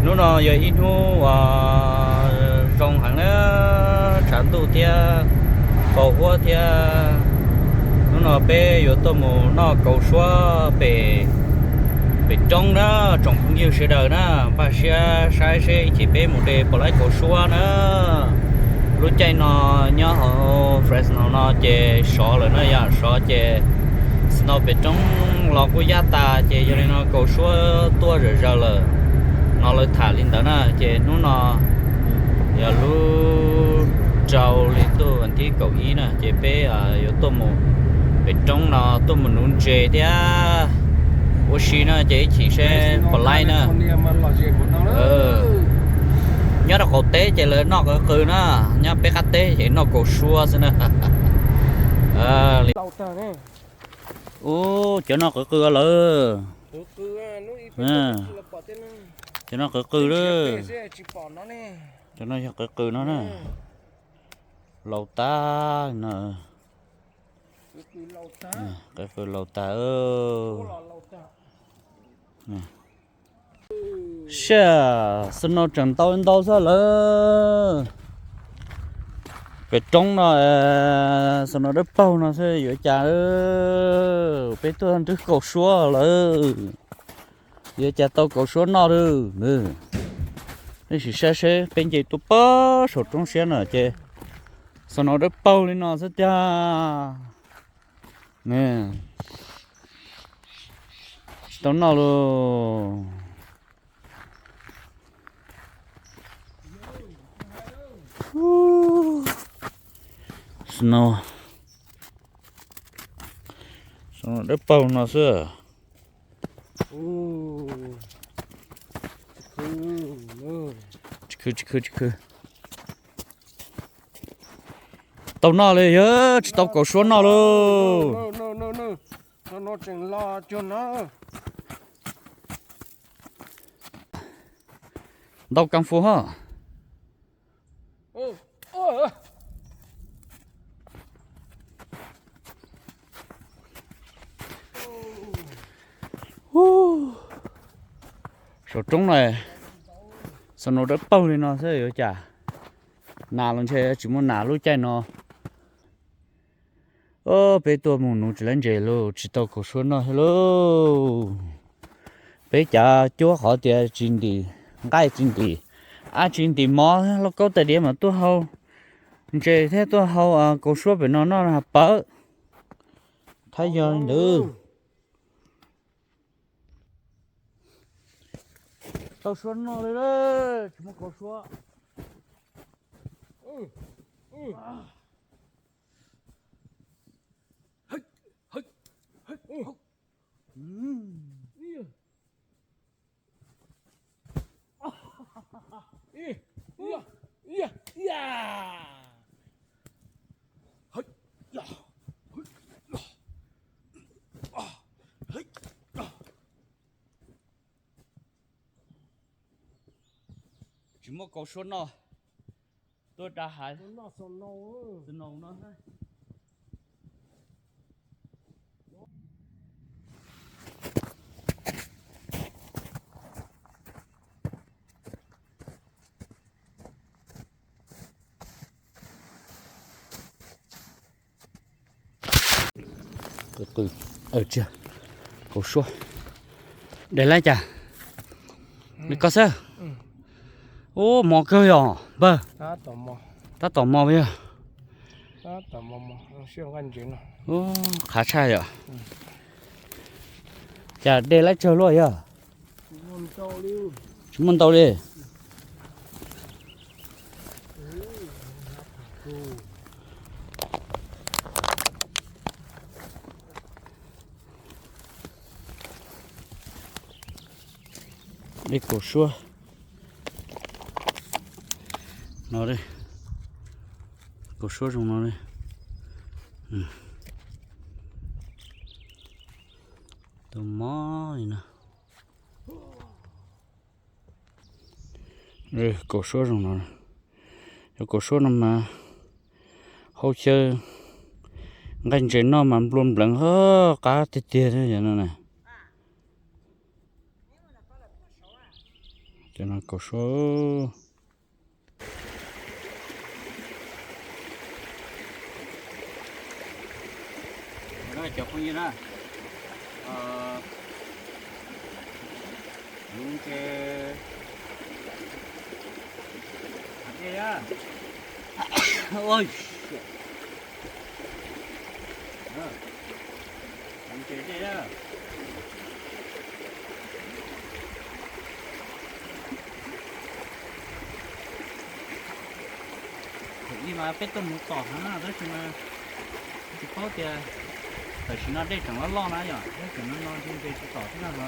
Hnub no yog ib hnub uas zoo heev na, tshav ntuj thiab, qaug huab thiab. Hnub no peb yuav tuaj mus noj kaus suab pem, pem roob na, tsoom phooj ywg sawv daws na, npaj siab saib seb ib chim peb mus de puas laib kaus suab na. Lub caij no nyob hauv Fresno no ces sov lawm na, yog sov ces snow pem roob los kuj yaj tas ces yog li no kaus suab tuaj zom zaws lawm no, lawv tham li ntawd na. Ces hnub no yog lub rau hli tuj vas thib kaum ib na, ces peb yuav tuaj mus pem roob no tuaj mus nuv ntses thiab ua si na, ces ib chim seb puas laib na. Nyob rau qaum teb ces lawv noj qws qws na, nyob peb qab teb ces noj kaus suab xwb na. Ub, cov no qws qws lawm. Cov no qws qws lawm. Cov no yog qws qws no na. Laus tag no. Qws qws laus tag. Sab, snow tseem ntau ntau xwb lawm. Pem roob no, snow dawb paug no xwb yuav cas, peb tuaj nrhiav kaus suab lawm, yuav cas tau kaus suab noj lawm. Nej sim saib seb, peb nce tuaj pem saum roob siab no ces snow dawb paug li no xwb tiag. Tsis tau noj lauj. Snow, snow dawb paug no xwb. Tsis khw, tsis khw, tsis khw. Tau noj li, yog tsis tau kaus suab noj lauj. Ntau kang fu hos. Saum roob no, snow dawb paug li no xwb yuav cas. Nas los ntshe tsis muaj nas lub caij no. Peb tuaj mus nuv tsis laib ntses lauj, tsis tau kaus suab noj thiab lauj. Peb cav cuab qhov tias tsis ntim nqaij tsis ntim, ab tsis ntim mov lauj kaub tais diav mas tuaj hau ntses thiab tuaj hau kaus suab pem no noj pawv. Thab yog li ntawd. Tau suab noj li, tsis muaj kaus suab. Tsis muaj kaus suab noj, tuaj da hav snow no. Kaus suab, de lawm cas? Li koj xwb. Ub, mos kawg yog npawg. Tab tom mos yog. Ub, qhav tshaj yom. Cas de lawm tsawg luaj yog? Tsis muaj ntau li. De kaus suab no, kaus suab zoo no. Tau mos li no. Kaus suab zoo no. Yog kaus suab no mas Hauv chaw nqaij ntses noj mas nplua npleev qab tiag tiag no na. Cov no kaum suab. Cov phooj ywg na, nuv ntses, dej, nuv ntses dej. Thaum ub mas peb tuaj nuv tom heev na tab sis mas tsis paub tias tam sim no dej tseem loj loj na yom, dej tseem no no ntshe ntses tsis tom thiab no.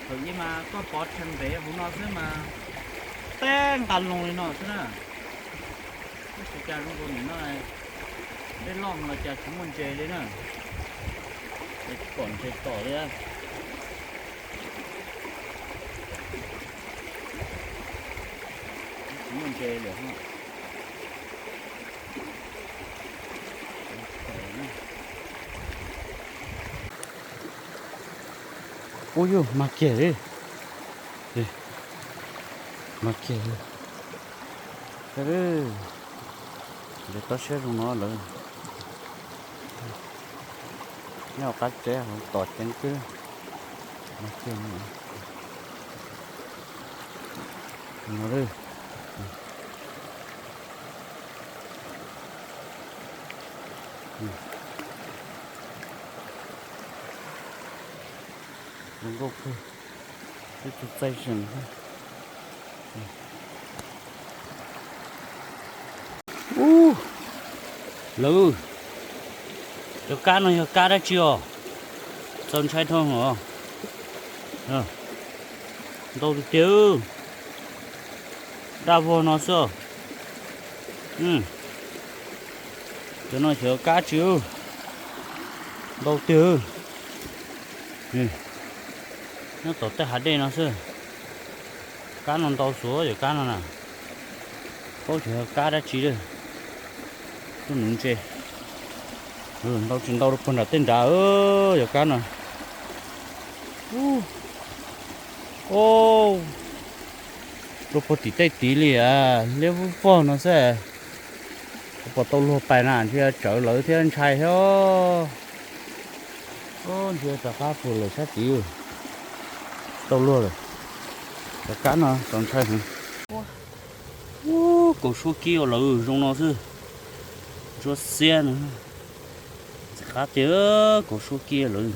Thaum ub mas koj pov tseg ntev hauv no xwb mas teb nqa loo li no xwb na. Tab sis cas zoo nkaus nim no dej loj heev los cas tsis muaj ntses li na. Tsis pom ntses tom li. Tsis muaj ntses li. Ub yug, mag kiag li. Mag kiag li. Ntses tob siab zoo no lawm. Nyob qab tsev hauv tom ceev kawg. Mag kiag no. Zoo nkauj kawg, ib tug txaij zeem. Ub, lawv, cov kab no yog kab dab tsi os? Txaus ntshai dhau os. Ntau tiag tiag, daj vog no xwb. Cov no xyov kab tsi, ntau tiag. Nyob tom tej hav dej no xwb. Kab no ntau xwb, cov kab no na. Paub tsis yog kab dab tsi li. Tuaj nuv ntses. Ntau tsis ntau rau puag nram tej nrad, cov kab no. Rau puag tim tej tid li, liab vog vog no xwb. Puas tau luag pais na, ntshe tsawv lawv thiab ntshai thiab. Ntshe rov qab puag lawm sab tid. Tau luag lawm. Cov kab no txaus ntshai heev. Ub, kaum suab kib lawm zoo no xwb. Ntsuab xiab no. Ntxim qab tiag, kaum suab kib lawm.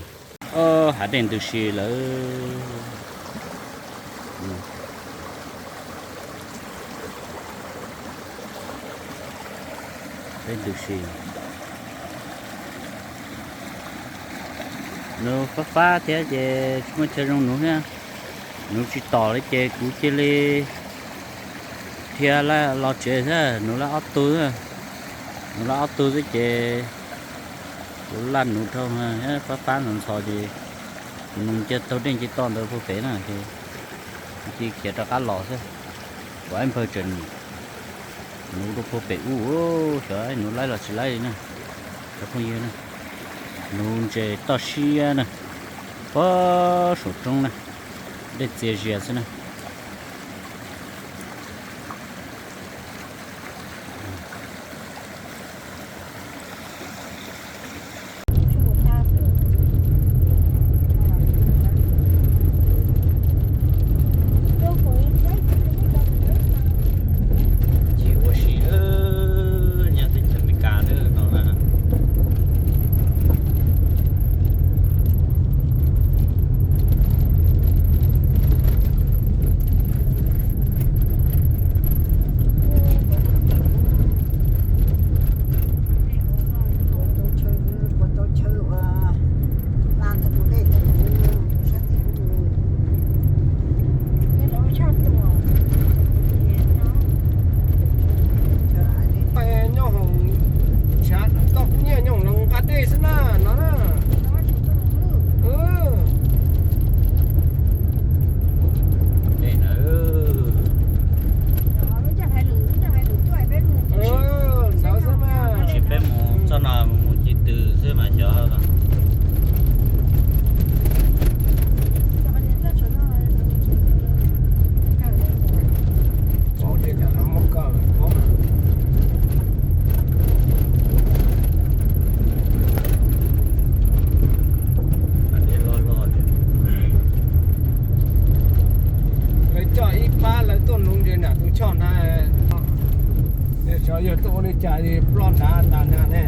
Hav dej ntws si lawm. Dej ntws si. Nuv fab fab thiab ces tsis muaj chaw zoo nuv thiab. Nuv tsis tom li ces kuv cia li dhia los tsev xwb, nuv lawm ob tug xwb. Nuv lawm ob tug xwb ces kuv laj nuv dhau, fab fab ntxhov ntxhov ces kuv nuv cia taug dej nce toj ntawd puag pem na ces kuv cia khiav rov qab los xwb. Kuv ib npawg tseem nuv rau puag pem ub, xyov nuv laib los tsis laib li na. Cov phooj ywg na, nuv ntses toj siab na, puag saum roob na, dej txias zias xwb na. Tsis ua si, nyob teb chaws Amelikas no na. Nyob hauv, nyob hauv nqa dej xwb na no na. Ntawd xwb na, tsis Ploj nrad tas nag ne.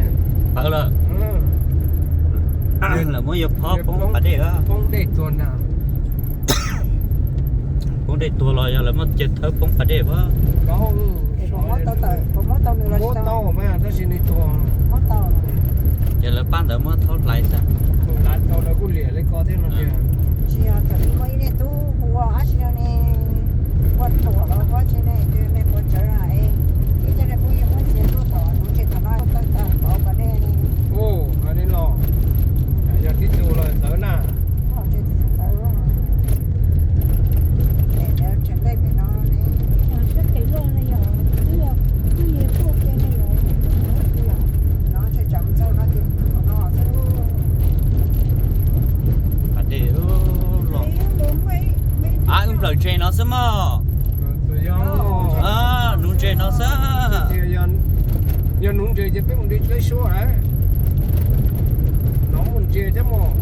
Pawv lawm. Lawv muab yawg phob poob pas dej. Poob dej tuag nag. Poob dej tuag los yog lawv muab cia thawb poob pas dej pab. Muab tau mas tab sis nws tuag. Ces lawv pab ntawd muab thaub hlais xwb. Tus lav tau lawv kuj liam li ko thiab no tiag. Tsis yog thaum ub muaj ib niag tub hu ua dab tsi no ne, ua Tuam los ua dab tsi ne, tus me puav tsawv na, es ib co niag phooj ywg muab ntxias tuaj tom nuv ntses tom no tawg tag nrho pas dej ne. Ua li los yog tib tug los ntawd na. Pas dej los. Ab, wb nplawm ntses no xwb mog. Nuv ntses no xwb. Yog nuv ntses ces peb mus de dleb suab. No mus ntses thiab mog.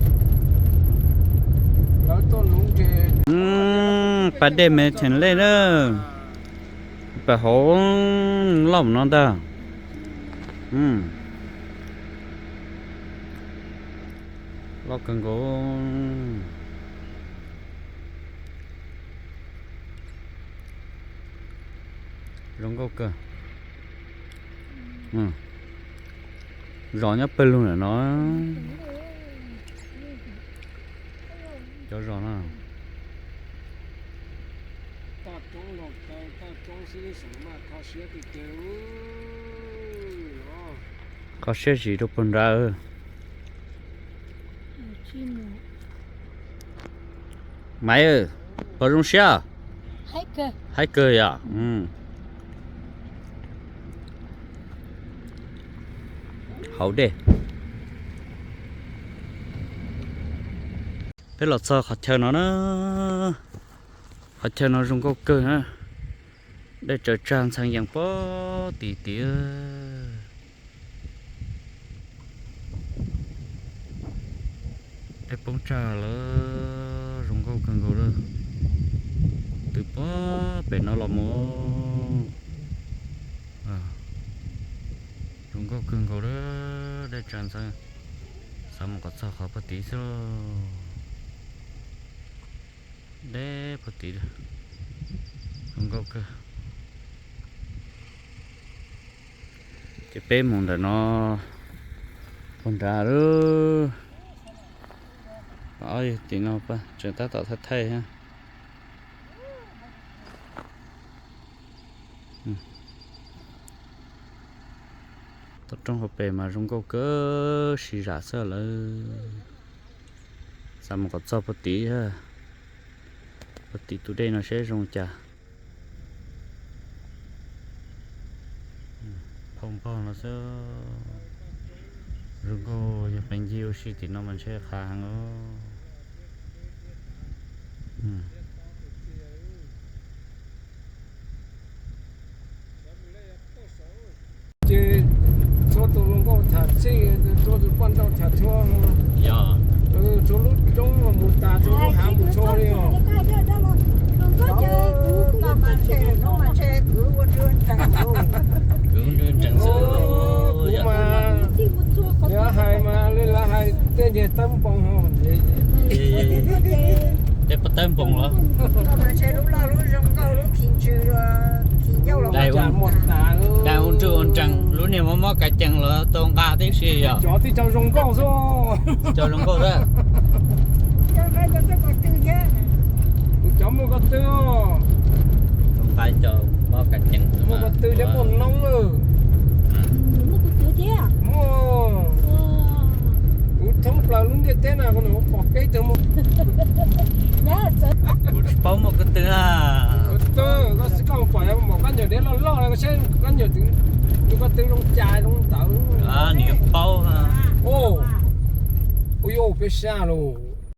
Lawv tuaj nuv ntses. Pas dej me theem lej na. Pas hauv loj no ntag. Loj kawg nkaus. Zoo nkauj kawg. Zos nyob pawg lug ntawm no. Cov zos no. Kho siab zis rau puag nrad. Maiv, puas zoo siab? Haib kawg yom. Hauv dej. Peb los txog qhov chaw no na. Qhov chaw no zoo nkauj kawg na. Dej tsaws tsag ntxhee yees pob tim tid. Dej poob tsag lawm, zoo nkauj kawg nkaus lawm. Twb pob pem no los mus. Zoo nkauj kawg nkaus lawm, dej tsaws ntxhee. Xav mus kom txog qhov puag tid xwb. Deb puag tid, zoo nkauj kawg. Ces peb mus ntawm no puag nrad lawm. Tim no tseem tab tom thaij thaij thiab. Toj roob hauv pes mas zoo nkauj kawg, sib zam xwb lawm. Xav mus kom txog puag tid, puag tid tus dej no seb zoo cas. Phauj npog no xwb. Zoo nkauj, yog peb ncig ua si tim no mas ntshe qab heev os. Ces txhua tus hluas nkauj tham txij, txhua tus poj nrauj tham txhua. Yog txhua lub roob mus tas txhua lub hav mus txhua li os. Kwv ntseeg xwb. Kuv mas yog hais mas li lawv hais tej niag tawb npoo. Tej pob tawb npoo los. Daim ua nrwg ua nreeg, lub niag mob mob kas cees los tau nqa tib si yog. Cov tib co zoo nkauj xwb. Cov zoo nkauj xwb. Kuv cov muaj ko tw. Tau nqa cov mob kas cees, muaj ko tw thiab muaj noob lawm. Muaj. Kuv thoob plaws lub ntiaj teb na, kuv pom peb tug muaj. Kuv tsis paub muaj ko tw na. Ko tw, koj xav koj pom mom kab nyuam deb loj loj, koj saib kab nyuam twg, tus ko tw zoo cas zoo ntawd. Nws yuav paub. Ua yuav peb sab lauj.